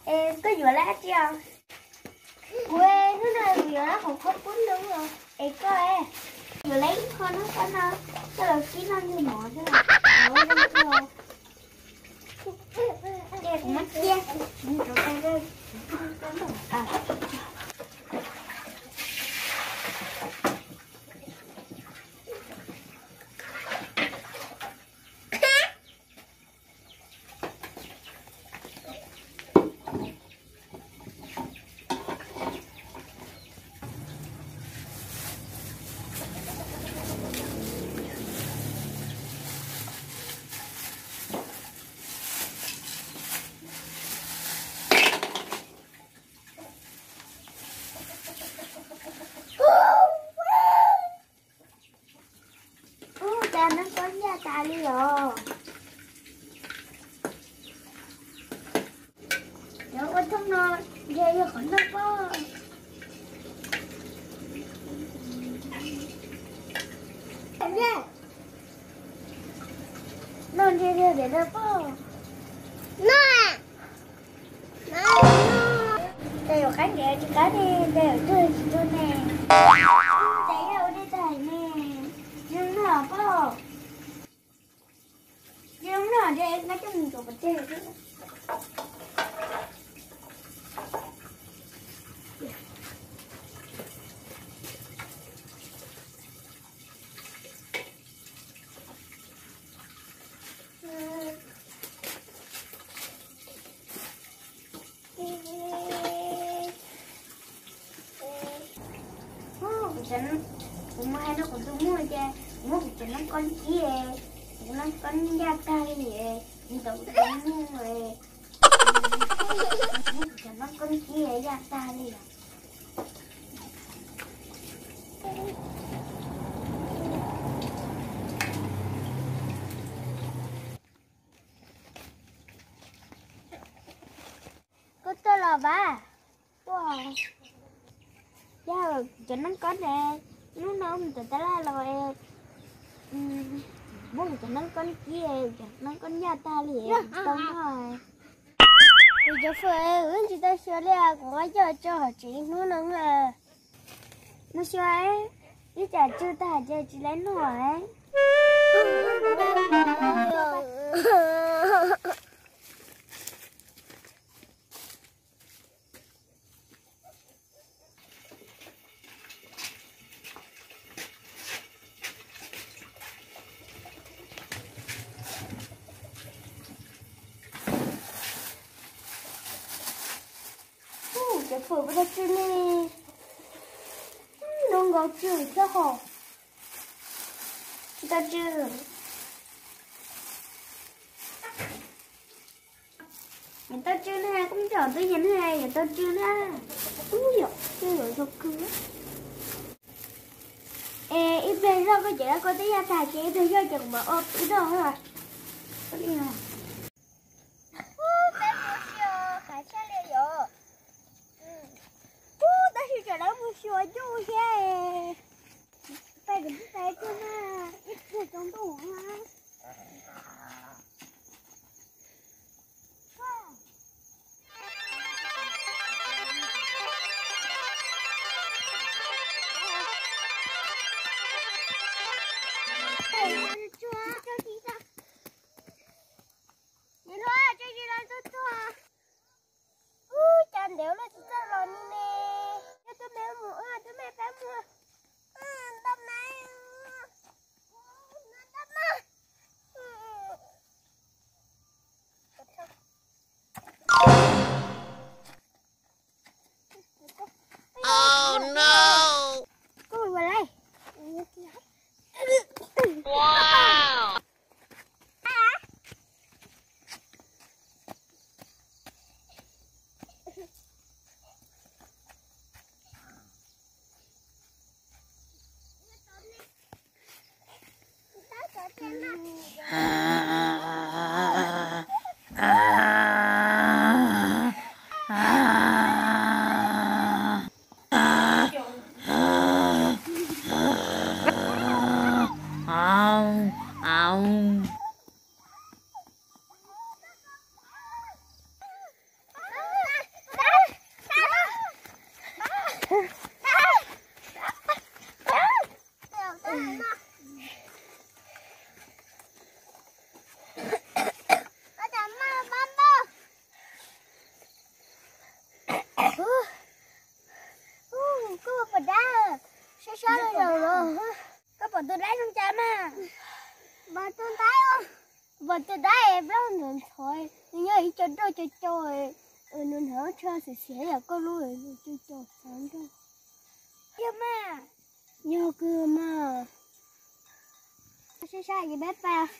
Es koj yuav lab tsi os? Kuv hnub no kuv yuav lab qhov qhob pub noo os. Es koj? Yuav lab ib qho no, koj no, koj los kib noj ntsej mov xwb. Ces kuv muab cia, kuv mus rau koj. Ub, cas noob kob ncaj tas li os. Cov ua thooj no, ntshe yog qhov noj pob. No ntshe yog tias noj pob. Noj. Ces yuav qab nkev tsis qab ne, ces yuav tuag tsis tuag ne. Ces yog ua li cas ne? Tsis zoo noj pob. Tsis zoo noj ces nqa coj mus tso pov tseg. Kuv muab hais no kuv tus muam ces kuv muab kuv cov noob kob kib, kuv cov noob kob ncaj tag li, kuv tus muam, kuv muab kuv cov noob kob kib ncaj tag li. Koj tuaj los Vaj? Tuaj. Yog cov noob kob ne, hnub no mus tom tab laj los, muab kuv cov noob kob kib, cov noob kob ncaj tag li, tsis tau noj. Kuv cov fawm wb tsis tau xyuas li, kuv muab coj tso hauv tsev hnub no. Mus xyuas, ib tsam tsw tag ces tsis lawv noj. Ub, cov fawm puas tau tsw ne? Noo nkaus tsw thiab hos. Tsis tau tsw. Yuav tau tsw na, koj coj tuaj yees na, yuav tau tsw na. Ub, yog, yuav zoo kawg. Es ib pliag zog koj cov laj koj twb yaj tag ces ib pliag zog ces kuv mam ua pw dua. Ub, peb mus xyuas qab tshaj li yom. Ub, tab sis tsam lawv mus xyuas ncuj thiab. Peb mus peb tuaj na, ib pliag tsaus ntuj na. Niam hluas, tso zis los tuaj tuag. Ub, cas ntev luaj tsis txawj los li ne. Yog tus me mus, tus me peb mus. Tus me, tus me. Koj pom dab, sab sab los zaum los. Koj pom tus dab zoo cas mas? Pom tus dab, pom tus dab es plaub ntxhov ntxhov, nws yog ib co roj co co, nws hnav tsho xiav xiav yam koj lub, nws co co xav nrog. Yog mas. Yog kawg mas. Sab sab ces peb pais.